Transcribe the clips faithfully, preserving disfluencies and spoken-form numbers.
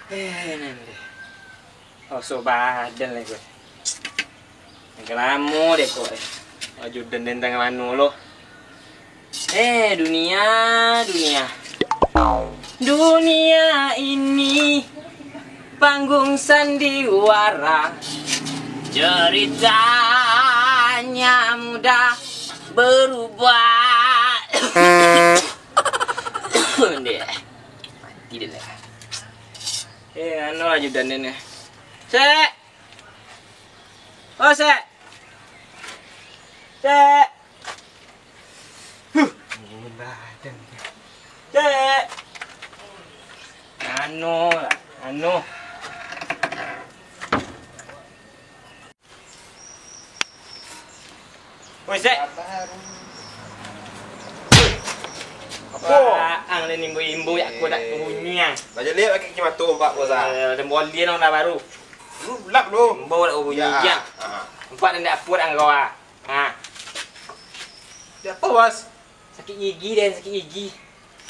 Eh, nan deh. Osok badan lai ko. Agak lamo deh ko, eh. Ajudan den tangah mano lo. Eh, dunia, dunia. Dunia ini panggung sandiwara. Ceritanya mudah berubah. Deh. Mati deh lah. Eh, anu ajudan den, eh. Sek! Oh, Sek! Sek! Huh. Sek! Anu lah, anu. Woi, Sek. Apo? Ang den imbau-imbau, yak ko dak bunyi ang. Bajo liek pakai kimato, Pak Bos, ah. Eh, den boli nang dah baru. Lu lap lu. Imbau dak bunyi ang. Ah. Nampak den dak puat ang kau, ah. Ah. Dak apo, Bos? Sakik gigi den, sakik gigi.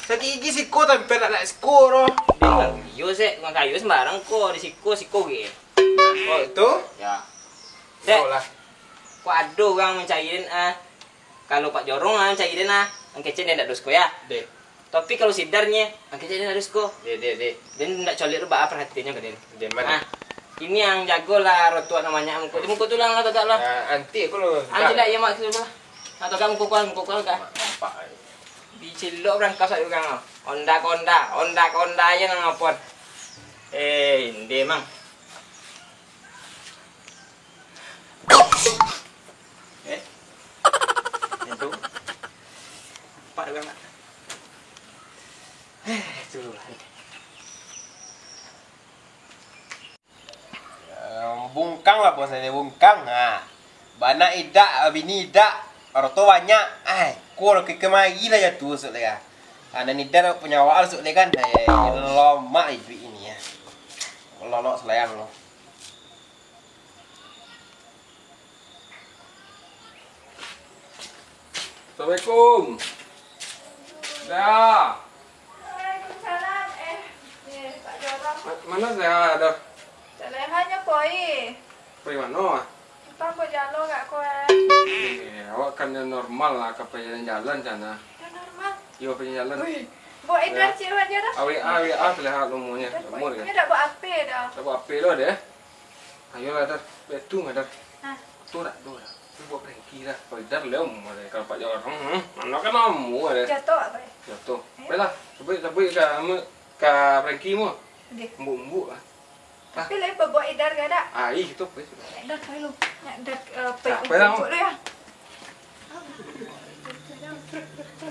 Sakik gigi siko, tapi nak, nak siko doh. Deh, iyo, Sek, urang kayo sembarang ko, di siko, siko ge. Oh, itu? Ya. Sek, ko ado urang mancari den, ah. Kalau Pak Jorong, ah, mancari den, ah, ang kecek den dak dosko, ya. Deh. Tapi kalau si Dar nyo, ang kecek den dak dosko. Deh, deh, deh. Den dak coliak tu baa perhatiannyo ka den. Deh, mano? Ah, kini ang jagolah rotuak namonyo muko. Di muko tu lah, ang tagak lah. Ah, anti aku lu. Ang coliak, iyo, mak, situ lah. Ang tagak muko ko, muko ko lah, kak. Nampak. Dicilok barangkau sak urang, ah. Onda-konda, onda-konda aja nang ngapon. Eh, inde, Mang. Eh? Itu. Empat orang, Kak. Eh, itu lah. Eh, bungkang lah, bos, ini bungkang. Ha. Banak idak, bini idak, aroto banyak. Ai, kul ke kemari lah jatuh, sok leh. Anak idak punyo awak, sok leh kan. Eh, lomak iduik ini, ya. Lolok selayang lo. Assalamualaikum. Seha. Waalaikumsalam. Eh, eh, Pak Jorong. Ma-, mano Seha doh? Seha nyo koi. Koi mano, ah? Utang ko jalo gak ko, eh. Eh, awak kan nan normal lah, ka pajalan-jalan sana. Nan normal? Iyo, pajalan-jalan. Wih, buek Idar cium aja dah. A W A, A W A, Seha nomonyo. Nomor kan? Nyo dak buek A P dah. Dak buek A P doh deh. Ayolah, Dar. Baitu mah, Dar. Hah? Tu dak do, Dar. Tu buek Franky lah. Kalau Dar leh, umua deh. Kalau Pak Jorong, hmm, mano kan lamo deh. Jatuh apa ya? Jatuh. Ayo. Baiklah, sabuik, sabuik ka, anu, ka Franky mu. Oke. Embuk-embuk lah. Tapi leh, buek Idar gak ada? Ah, ih, tu apa ya? Idar, ayo. Idar, eh, apa ya? Embuk deh, ya.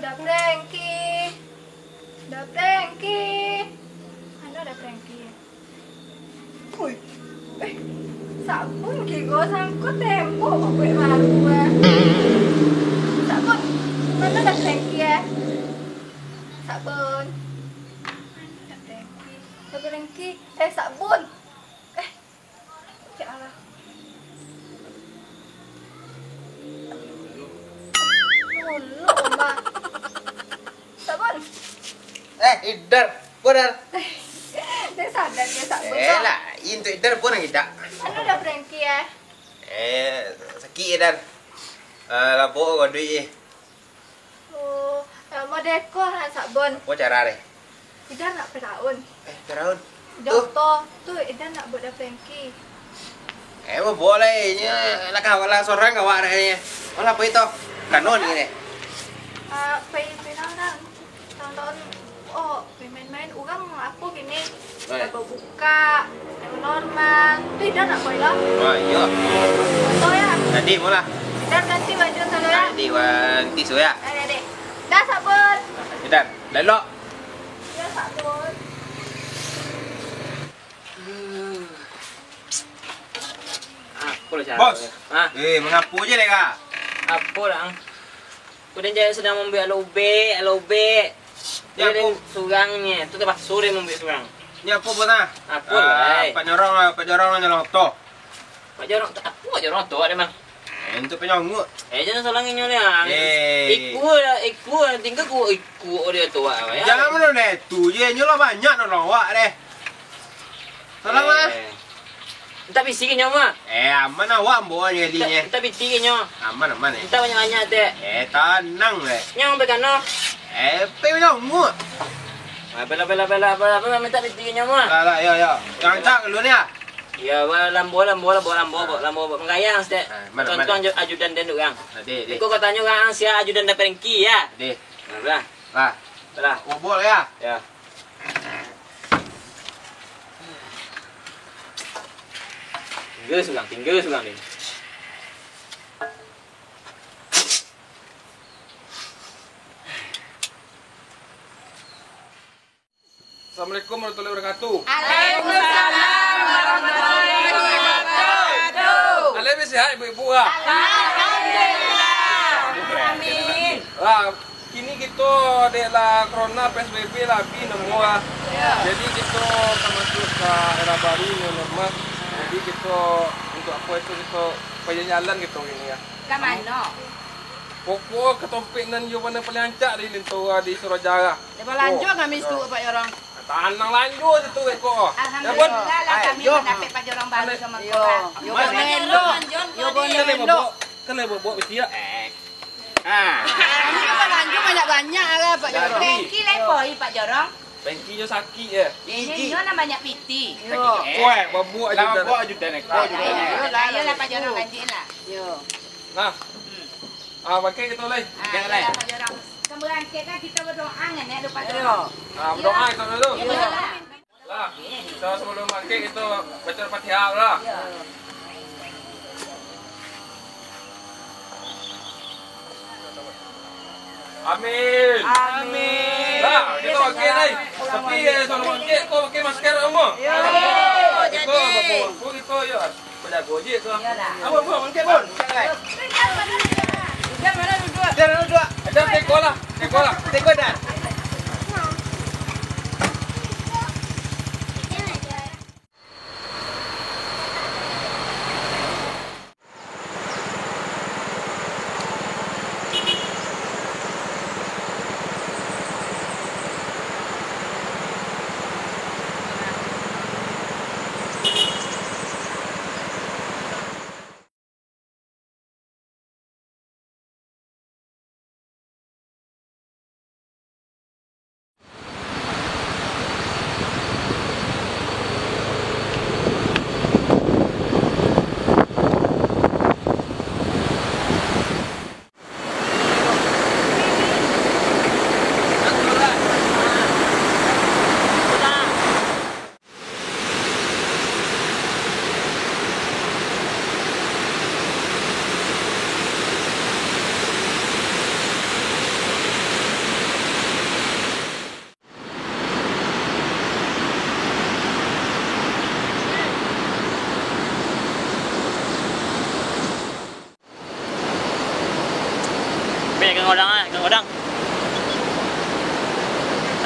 Da Franky. Da Franky. Mano Da Franky? Ui. Eh, sabun kiro sangko tempo buek baru, eh. Sabun. Mano Da Franky, eh? Sabun. Mano Da Franky? Da Franky. Eh, sabun. Eh. Ya Allah. Dulu, Oma. Sabun. Eh, Idar, Bodar. Dia sadar, dia sadar. Eh, lah, itu Idar pun kita. Anu Da Franky, eh? Eh, sakik, Idar. Eh, labok ko duit, eh. Oh, eh, model ko ha, Sabun. Apo cara deh? Idan nak peraun. Eh, peraun? Joto, tu Idan nak buek Da Franky. Eh, boleh. Nya lah kawan lah sorang kawan deh. Malah apa itu? Kanon ni deh. Ah, pai peraun lah. Tahun-tahun, oh, main-main urang apo kini? Oi. Dah babuka, dah normal. Tu Idan nak koi lah. Oh, iyo. Foto ya. Tadi mula. Idan ganti baju dulu ya. Tadi wan tisu ya. Ade, ade. Dah, Sabun. Idan, dah elok. Ya, Sabun. Apo lah cara? Bos. Ha? Eh, mangapo je deh, Kak? Apo lah, Ang? Ko den cari sadang mambuek alah ubek, alah ubek. Yo, jadi den surang nyo, tu tapaso den mambuek surang. Nyo apo, Bos, ah? Apo, ah, lai? Pak Jorong, ah, Pak Jorong nyo oto. Pak Jorong, apo Pak Jorong oto deh, Mang? Eh, untuak panyonguak. Eh, jan salang inyo lai, ah. Eh. Ikua, ikua, tingga ko ikua deh tu, ah, yo. Jan mano deh tu je, nyo lah banyak nolong awak deh. Salam, Mak. Eh. Mintak piti ka nyo, Mak. Eh, aman awak, ambo ajo mintak, mintak piti ka nyo. Aman, aman, eh. Mintak banyak-banyak, Tek. Eh, tanang, eh. Nyo, ambo kano. Eh, pe nunggu. Ah, bela, bela, bela, bela, bela, mintak piti ka nyo, Mak. Lah, lah, yo, yo. Rancak dulu ni, ah. Yo, ba-, lambo, lambo, lambo, lambo, ah, lambo, lambo. Manggayang, Tek. Ah, mana, mana? Tonton aju-, ajudan den urang. Ah, deh, deh. Iko katonyo urang sia ajudan den Pengki, yo. Deh. Nah, bela. Lah. Bela. Bobok, yo. Yo. Tingga surang, tingga surang ni. Assalamualaikum warahmatullahi wabarakatuh. Waalaikumsalam warahmatullahi wabarakatuh. Alai sehat ibu-ibu, ah? Alhamdulillah. Amin. Ah, Kini kito dek lah corona, P S B B lah abih namo lah. Yo. Jadi kito ka masuak ka era baru, new normal. Jadi kito untuak apo itu kito pajalan-jalan kito kini yo. Ka mano? Pokok ka tompek nan jo mano paliang rancak di Linto, di Suruaja. Yo, balanjo kami situ, Pak Jorong. Tanang lanjua situ, Eko. Alhamdulillah lah kami mandapek Pak Jorong baru samo korang. Yo, Pak Jorong, yo, Pak Jorong. Kalai bobok, kalai bobok bisi yo. Ah. Kami tu balanjo banyak-banyak lah, Pak Jorong. Pengki lai poi, Pak Jorong. Pengki nyo sakik, yo. Inyo nan banyak piti. Yo. Kuat, babuak ajo. Lah, babuak ajo, dan kuat ajo. Ayolah, Pak Jorong, lanjuik lah. Yo. Nah. Hmm. Ah, bangkek kito lai. Ah, bangkek lai. Iyolah, Pak Jorong. Kan barangkek kan kito badoa kan, yo, Pak Jorong. Ah, badoa kito dulu. Yo. Lah, so, sabalum bangkek kito baco Al-Fatihah lah. Amin. Amin. Lah, kito bangkek lai. Tapi, eh, sabalum bangkek, kau pakai masker, Om? Yo. Kito, kito, yo. Pada gojek tu. Iyolah. Abang, bang, angkat, bang. Udah, mana duduk? Udah, mana duduk? Udah, teko lah. Teko lah. Teko dah. Banyak Kang Odang, ah, Kang Odang.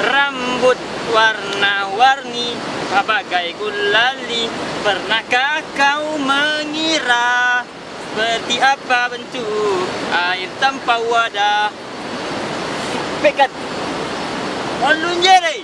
Rambut warna-warni bagai gulali, pernahkah kau mengira seperti apa bentuk air tanpa wadah? Pekat. Malu jere.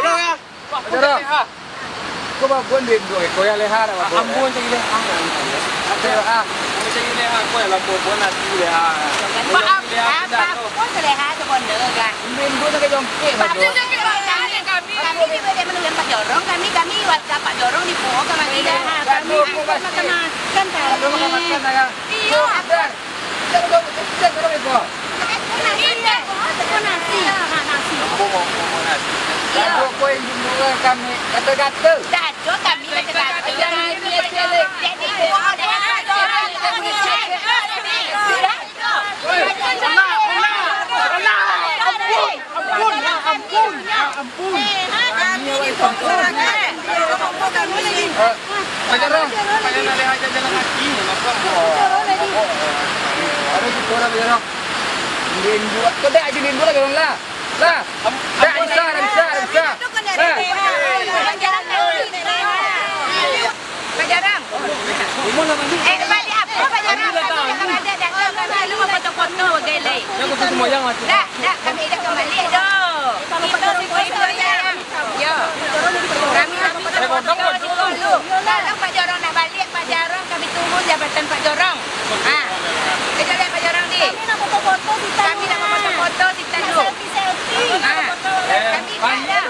Bola lah. Jorong. Ko babon duit duo iko, yo leha dak babo. Ambo cari leha. Cari leha. Ambo cari leha, ko yo lah babon ati leha. Maaf, maaf, ko leha sabondo, kan. Duit duo nak jongkek. Kami, kami, kami, kami, kami, kami, Pak Jorong, kami, kami warga Pak Jorong di Puo, kami, kan. Kami, kami, kami, kami, kami, Iyo. Nasi. Nasi. Iyo. Kami kata-kata. Jadi, Ampun, ya ampun, ya ampun. Eh, Pak Jorong, Pak Jorong, nak lihat aja jalan kaki, kenapa? Ada gitu orang, Pak Jorong. Lindua, kau dah aja lindua lah, Jorong lah. Lah. Dah bisa, dah bisa, dah bisa. Lah. Pak Jorong. Eh, baliak apo, Pak Jorong? Kami dah baliak, dah tu. Kami lu bafoto-foto bagai lai. Dah, dah, kami dah kambali doh. Itu, itu, itu, Jorong. Yo. Kami bafoto-foto siko lu. Kalau Pak Jorong nak baliak, Pak Jorong, kami tunggu jabatan Pak Jorong. Ha. Kejap lai, Pak Jorong, di. Kami nak bafoto-foto, Sita. Kami nak bafoto-foto, Sita, lu. Selfie, selfie. Ha. Kami dah.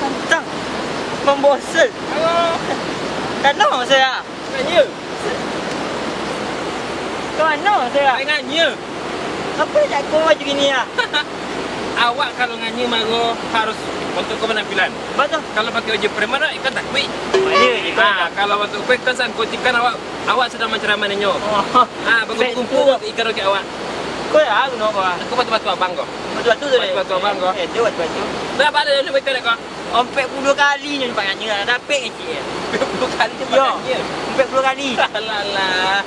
Pantang mambosan. Kano saya. Nganya. Kano saya. Nganya. Apo nak kau baju gini, ah? Awak kalau nganya maro harus untuk kau penampilan. Batua. Kalau pakai baju preman, ikan takuik. Ah, kalau untuk kau ikan sangko ikan awak, awak sedang menceramah ninyo. Oh. Ah, bagumpul-gumpul ikan roket awak. Kau ya, aku nak apa? Aku batu-batu abang kau. Batu-batu tu. Batu-batu abang kau. Eh, dia batu-batu. Berapa ada yang lebih kau? Ompek puluh kali nyo pakai nyo, dah dapek kecil. Ompek puluh kali nyo pakai nyo. Ompek puluh kali. Alah, alah.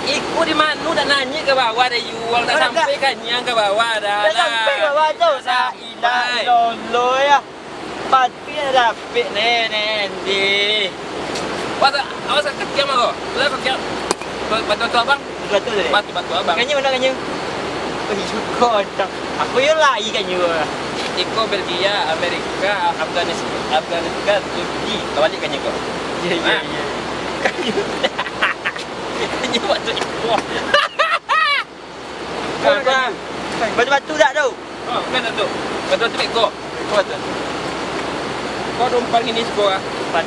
Iko di mano dak nanyik ka bawah dah, Yuang, dak sampai ka nyiang ka bawah dah. Dah sampai ka bawah tu. La ilaha illallah, ya. Pati dah dapek, ne, ne, ndi. Wah, tak, awas, tak kekiam aku. Udah kekiam. Batu-batu abang. Batu-batu tadi? Batu-batu abang. Kanyo mano kanyo? Oh, iyo, kocak. Aku yo lai kanyo. Iko Belgia, Amerika, Afganis-, Afghanistan, Turki. Kau balik kanyo kau. Iya, iya, iya. Kanyo. Kanyo batu iko. Batu-batu dak tu? Oh, bukan dak tu. Batu-batu iko. Kuat tu. Kau ada umpan gini siko ah. Umpan.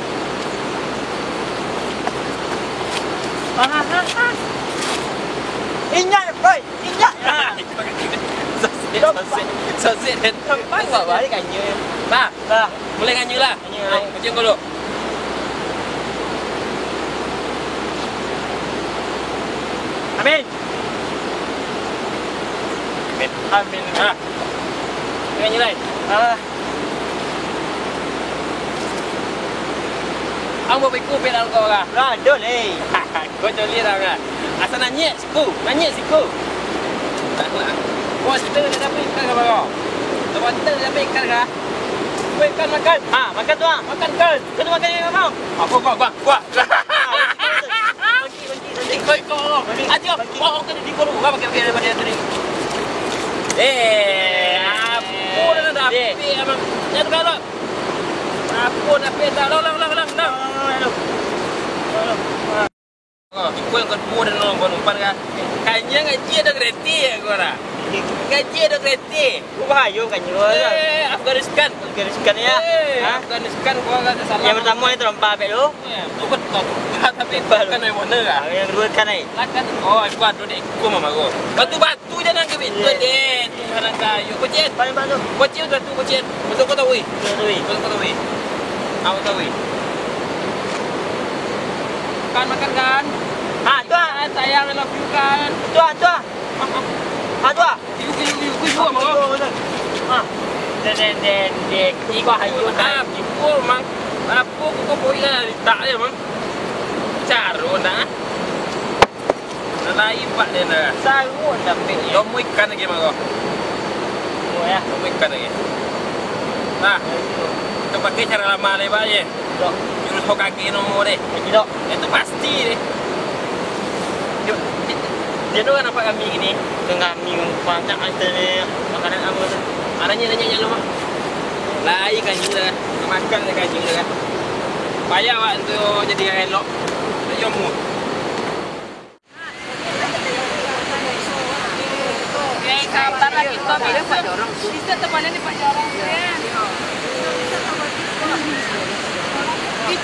Ah, ah, ah, ah. Inyak, boy. Inyak. Ah. Sosik, sosik, sosik, dan. Umpan. Kau balik kan, Nyu? Bah. Bah. Mulai kan, Nyu, lah. Nyu, mulai. Kucing dulu. Amin. Amin. Amin. Ah. Mulai, Nyu, lah. Ah. Ang bapiku pek dalam kau lah. Lah, ado leh. Kau coli lah, kan? Asa nanyek siku, nanyek siku. Kau cerita dah dapat ikan ke, bang? Kau cerita dah dapat ikan ke? Kau ikan makan. Ha, makan tu, ah. Makan ikan. Kau tu makan ikan, bang. Apa kau, bang? Kuah. Bangkit, bangkit, bangkit. Ikut, ikut, ikut. Aja, bangkit. Wah, kau tadi di kolam. Wah, pakai, pakai, pakai, pakai. Eh, apa dah dah. Dek. Ambil, ambil. Jangan galak. Apa dah, Pet? Dah, dah, dah, dah, dah. Oh, ikut yang kedua dah, nonton umpan, kan? Kanyang gaji ada gratis, aku harap. Gaji ada gratis. Kau bahayo kan, Nyu? Eh, Afghanistan. Afghanistan, ya? Eh, ha? Afghanistan, gua agak tak salah. Yang pertama ni terompa, Pet, tu. Eh, tu betul. Tapi baru. Kan yang mana, kan? Ah, yang kedua kan, eh? Lah, kan. Oh, aku ada dek aku, mama aku. Batu-batu je nak kebit. Iya. Tu je, tu anak kayu. Kocin. Paling batu. Kocin, batu, kocin. Betul kau tahu, eh? Betul, tahu, eh? Betul kau tahu, eh? Aku tahu, eh? Kan makan, kan? Ah, tu, ah. Kan, sayang, I love you, kan? Tu, ah, tu, ah. Ah, tu, ah. Ibu, ibu, ibu, ibu, apa? Ah. Den, den, den, den. Ibu, ayo, ah, ibu, mang. Apa, aku kau poin lah, tak je, mang. Caro nak. Lalai pak dia dah. Sarut sampai ni. Domo ikan lagi, mang, kau. Oh, ya. Domo ikan lagi. Nah, kita pakai cara lama lagi, pak, je. Dok. Jurus Hokage nomor deh. Lagi, Dok. Itu pasti deh. Dok, dia tu kan nampak kami gini. Tengah kami banyak item ni. Makanan apa tu? Ah, nanya, nanya, nanya lu, Mak. Lai kan juga. Makan lah kan juga. Payah awak tu jadi elok. Tak jomblo. Eh, sabar lah kita, bisa, bisa teman ni Pak Jorong tu, ya.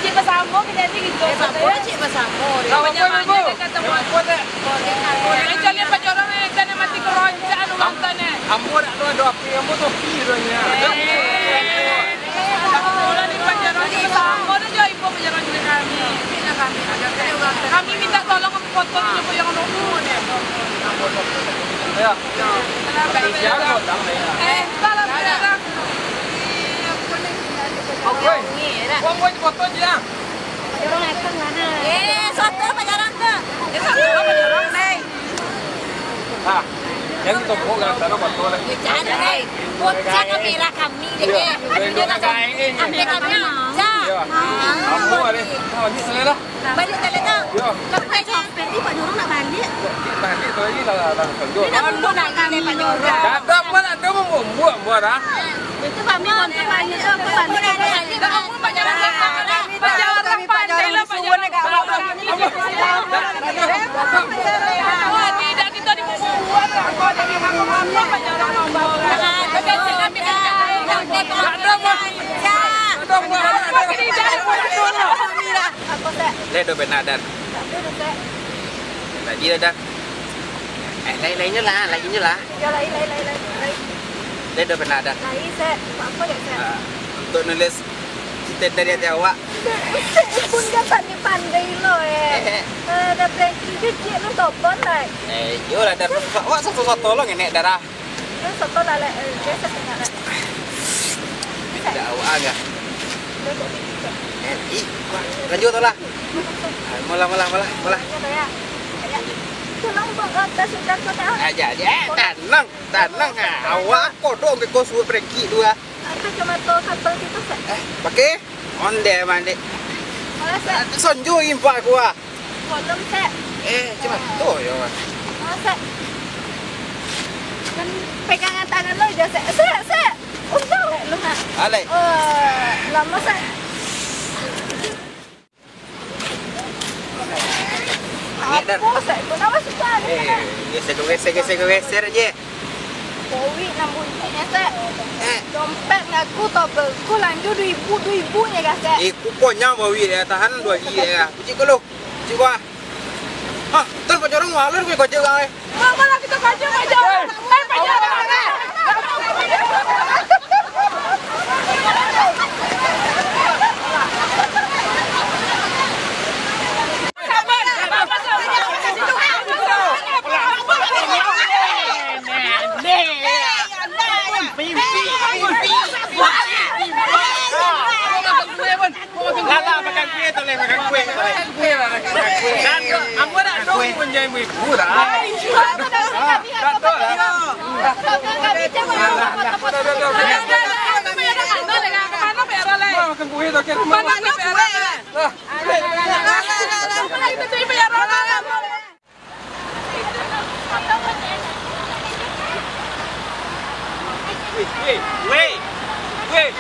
Cik basamo kita ni gitu. Eh, sabar, Cik, basamo. Kawan nyaman je kata buat. Eh, cari Pak Jorong, eh, cari mati keroncak anu mantan, eh. Ambo nak tu ada api, ambo topi tu nya. Eh. Ulah di Pak Jorong, kita sama dah jo ibu Pak Jorong juga kami. Kami minta tolong foto tu Pak Jorong dulu ni. Ya. Eh, salah Pak Jorong. Woi, buang, buang foto je lah. Pak Jorong datang mana? Eh, soto Pak Jorong tu. Dia sama Pak Jorong, Nay. Ah, yang kita buat kan, taruh batu lah. Ya, jangan, hei. Bocah kamera kami deh, eh. Aduh, dia nak ambil kami, Cak. Ya. Apa ada? Ah, ni selera. Balik, balik, tak? Ya. Sampai, sampai ni Pak Jorong nak balik. Balik tu lagi lah, lah, lah. Dia nak bunuh lagi ni, Pak Jorong. Kata apa nak dia membuat, buat, ah? Itu kami bantu banyak tu, aku bantu. Kami pandai lah, Pak Jorong. Wah, tidak, kita dibubuhan, Pak Jorong. Kami tidak. Lai do pernah, Dan? Lai do, Sek. Lai do pernah, Dan? Lai, Sek. Apa, Dek, Sek? Ah, untuk nulis cerita dari hati awak. Sek, Sek, pun kan pandai-pandai lo, eh. Eh, eh. Eh, dah prank juga, Cik, lu topon, lai. Eh, iyolah, Dan. Awak satu-satu lo ngenek, Darah. Kan soto lah, lek, eh, biasa tengah, lek. Tidak awak agak. Eh, ih, lanjut tu lah. Ah, malah, malah, malah, malah. Tolong bawa tas sudah tu dah. Aja, aja. Eh, tanang, tanang. Ah, awak kodok ke kau suruh pergi dua. Apa kacamata kapal kita, Sek? Eh, pakai? Onde, mandi. Malah, Sek. Ah, sonjo impak gua. Kolom, Sek. Eh, macam mana tu, yo? Oh, Sek. Kan pegangan tangan lo je, Sek. Sek, Sek. Untung, Sek, lu, ha. Alek. Oh, lama, Sek. Ngek, Dan. Apa, Sek? Kenapa susah? Eh, geser, geser, geser, geser je. Bowik nan bunyi nyo, Sek. Eh. Dompet ngaku tobel ku lanjua duo ribu, duo ribu nyo, Sek. Eh, kuponyo bowik ya, tahan duo hari ya. Kucik ko lu. Kucik ko ah. Hah, tan pacorong malu ko kocek urang eh. Mama lah kita kocek, kocek. Eh, pacorong. Weh, weh, weh.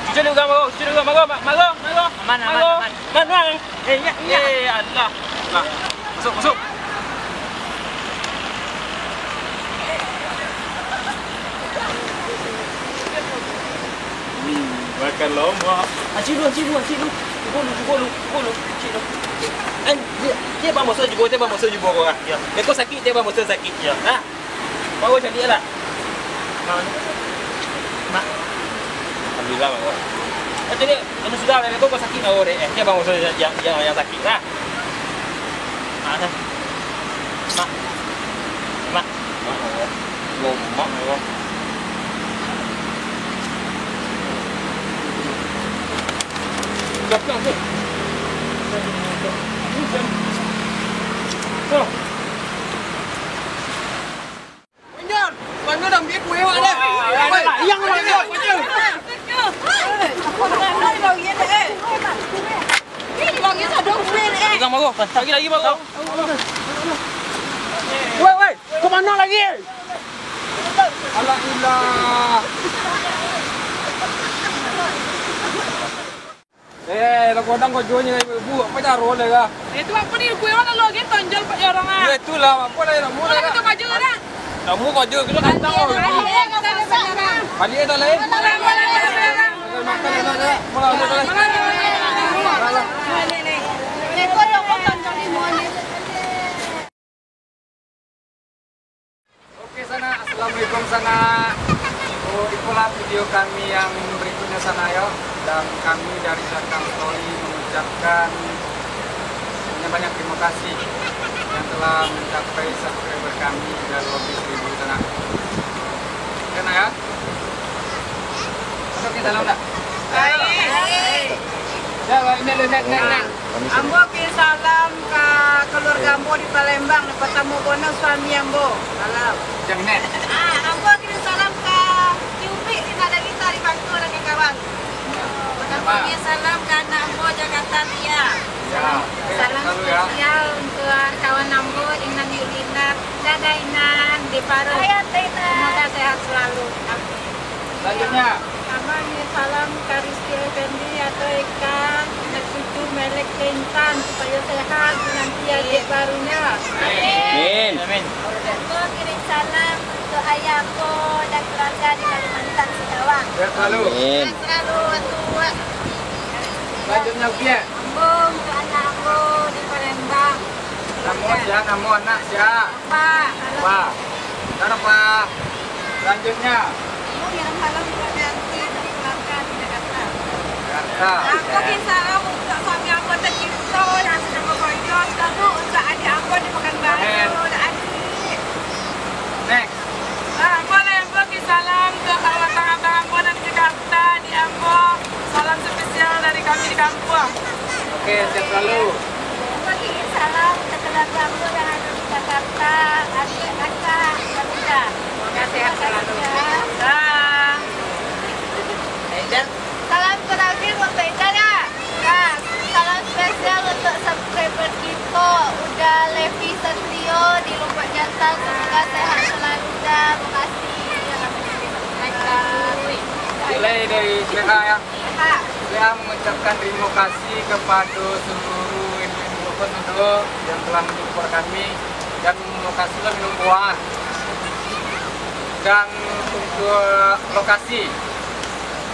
Cucuk dulu, Bang, Bang. Cucuk dulu, Bang, Bang. Bang, Bang, Bang. Aman, aman, Bang. Aman, aman. Aman, Bang. Eh, ya, ya. Eh, Allah. Nah, masuk, masuk. Makan lomak. Acik lu, acik lu, acik lu. Cubo lu, cubo lu, cubo lu. Acik lu. Eh, dia, dia bang masuk cubo, dia bang masuk cubo kau, ah. Ya. Dia kau sakit, dia bang masuk sakit. Ya. Nah. Baru cari lah. Mak. Mak. Alhamdulillah, Mak. Eh, jadi, anu sudah, dah tu kau sakit lah, oh, dek. Eh, dia bang, usah yang, yang, yang sakit lah. Mak, dah. Mak. Mak. Mak, Allah. Mak, Allah. Siap, siap, siap. Siap. Siap. Banjar, banjar dah ambil kuih awak dah. Woi, yang mana dia? Pegang baru. Lagi, lagi baru. Woi, woi, ke mana lagi? Alah, ilah. Eh, lah kodang kau jual ni, ibu, apa caro leh kah? Eh, tu apa ni, gue mana lo gitu, tonjol pak orang ah. Ya itulah, apa lah nak mula. Kita maju lah. Kamu kau jual kita kan tahu. Balik dah lain. Makan dah. Makan dah. Oke, sanak. Assalamualaikum, sanak. Oh, itulah video kami yang berikutnya, sanak, yo. Dan kami dari Jatang Story mengucapkan banyak-banyak terima kasih yang telah mencapai subscriber kami dan lebih seribu, sanak. Oke, nak, ya? Masuk ke dalam dah? Baik. Ya, baik, nak, nak, nak, nak. Ambo kirim salam ka kaluarga ambo di Palembang, nan partamo Bono suami ambo. Salam. Jangan, eh. Ah, ambo kirim salam ka Kiubik, Rina Dalita di Bangka dan kawan-kawan. Partamo kirim salam ka anak ambo Jakarta, Tia. Ya. Salam spesial untuk kawan ambo, Inan Yulina. Dadah, Inan, di Paro. Semoga sehat selalu. Amin. Selanjutnya. Kami salam ka Rizky Effendi atau Eka, nak cucu Melek Intan, supaya sehat nanti adik barunya. Amin. Amin. Ambo kirim salam untuk ayah ambo dan keluarga di Kalimantan, Singkawang. Sehat selalu. Amin. Sehat selalu, Tuak. Selanjutnya, Upiak. Ambo untuk anak ambo di Palembang. Namo sia, namo anak sia? Apa? Apa? Dan apa? Selanjutnya. Ambo kirim salam kepada aunty dan keluarga di Jakarta. Jakarta. Ambo kirim salam untuk suami ambo tercinta yang sedang bekerja, selalu untuk adik ambo di Pekanbaru, amin, dan adik. Next. Ah, ambo lah, ambo kirim salam ke abang-abang ambo nan di Jakarta, di ambo. Salam spesial dari kami di kampuang. Oke, sehat selalu. Bagi salam ke keluarga ambo yang ada di Jakarta, adik, kakak, keluarga. Semoga sehat selalu. Dah. Salam terakhir untuk Ida, ya. Nah, salam spesial untuk subscriber kita, Uda Levi Satrio di Lombok Jantan. Semoga sehat selalu, Da. Makasih. Nilai dari P H, ya. P H. P H mengucapkan terima kasih kepada seluruh Terima kasih yang telah mensupport kami, dan lokasi lah minum buah, dan untuk lokasi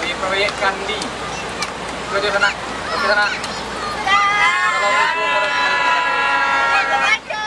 di proyek Kandi. Itu aja, Sanak. Oke, Sanak. Assalamualaikum warahmatullahi wabarakatuh.